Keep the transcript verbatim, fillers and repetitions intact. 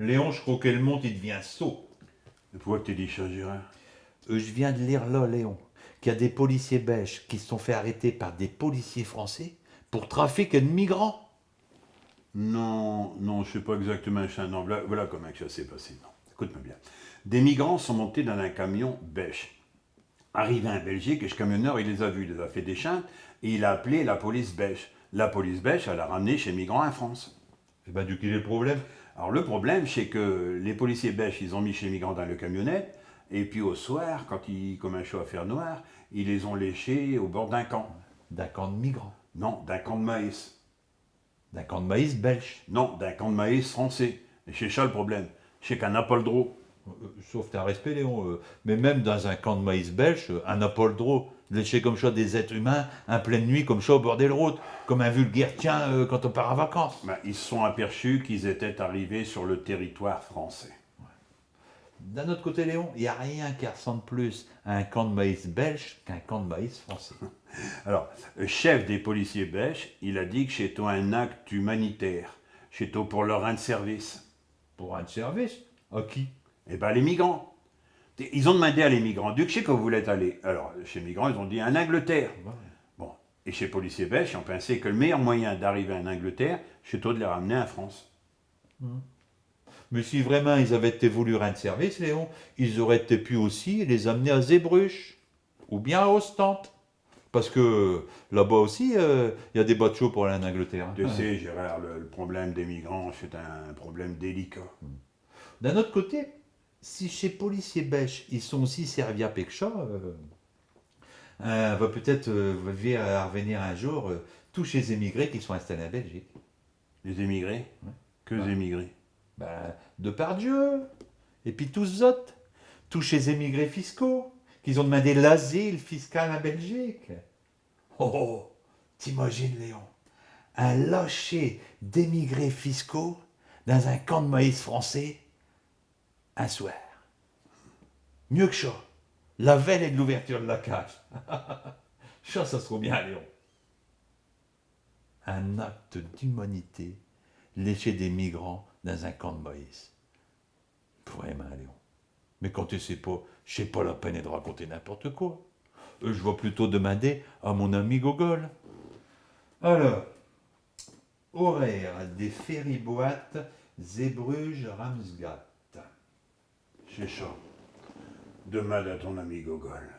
Léon, j'cros que l'monde, i devient sot. Et pourquo qu'te dis cha, Gérard ? Euh, j'viens d'lire là, Léon, qu'i a des policiers belches qui s'sont fait arrêter par des policiers français pour trafic ed migrants. Non, non, ch'est pas exactemint cha. Non, voilà, voilà commint qu'cha s'est passé. Non. Acoute-me bien. Des migrants sont montés dins un camion belche. Arrivés in Belgique, ech camionneur, i les a vus, i les a fait déchinte, et il a appelé la police belche. La police belche, alle a ramené chés migrants in France. Eh ben, d'ù qu'il est l'problème ? Alors, l'problème, ch'est que chés policiers belches, is ont mis chés migrants dins leu camionnette, et pis au soir, quand i comminchot à faire noir, is les ont laichés au bord d'un camp. D'un camp d'migrants ? Non, d'un camp d'maïs. D'un camp d'maïs belche ? Non, d'un camp d'maïs français. Et ch'est cha l'problème. Ch'est qu'in n'a pas l'drot. Euh, sauf tin respect, Léon, euh, mais même dins un camp d'maïs belche, euh, in n'a pas l'drot d'laicher comme cha des êtres humains, in pleine nuit, comme cha, au bord del route, comme un vulgaire tchien, euh, quand in part in vacances. Ben, is s'sont aperçus qu'is étottent arrivés sur l'territoire français. D'un aute côté, Léon, i a rien qui ressemble pus à un camp d'maïs belche qu'un camp d'maïs français. Alors, ch'chef des policiers belches, il a dit qu'ch'étot un acte humanitaire. Ch'étot pour leur rinde service. Pour rinde service ? À qui ? Eh ben, à chés migrants. Is ont d'mandé à chés migrants, d'ù qu'ch'est qu'vous voulez aller ? Alors, chés migrants, is ont dit, in Angleterre. Ouais. Bon. Et chés policiers belches, is ont pinsé que l'meilleur moyen d'arriver in Angleterre, ch'étot d'les ramener in France. Hmm. Mais si vraimint is avottent été voulu rinde service, Léon, is arottent été pu aussi les amener à Zeebrugge, ou bin à Ostende. Pasque là-bas aussi, euh, i a des batieaux pour aller in Angleterre, hein. Te sais, Gérard, le, l'problème des migrants, ch'est un problème délicat. Hmm. D'un aute côté, si chés policiers belches, is sont aussi serviables que cha, euh, euh, va putête, euh, vir arvenir un jour, euh, tous chés émigrés qui sont installés in Belgique. Les émigrés ? Ouais. Queux émigrés ? Ben, Depardieu, et pis tous z'autes, tous chés émigrés fiscaux, qu'is ont d'mandé l'asile fiscal in Belgique. Oh, oh, t'imagines, Léon, un lâcher d'émigrés fiscaux dins un camp d'maïs français, un soir. Mieux que cha, la veille ed l'ouverture d'la cage. Cha, cha s'rot bin, Léon. Un acte d'humanité, laicher des migrants dins un camp d'maïs. Vraimint, Léon. Mais quand te sais pas, ch'est pas la peine ed raconter n'importe quoi. Euh, j'vas putôt d'minder à min ami Gogole. Alors, horaire des ferry-boats Zeebrugge-Ramsgate. Ch'est cha. D'minde à tin ami Gogole.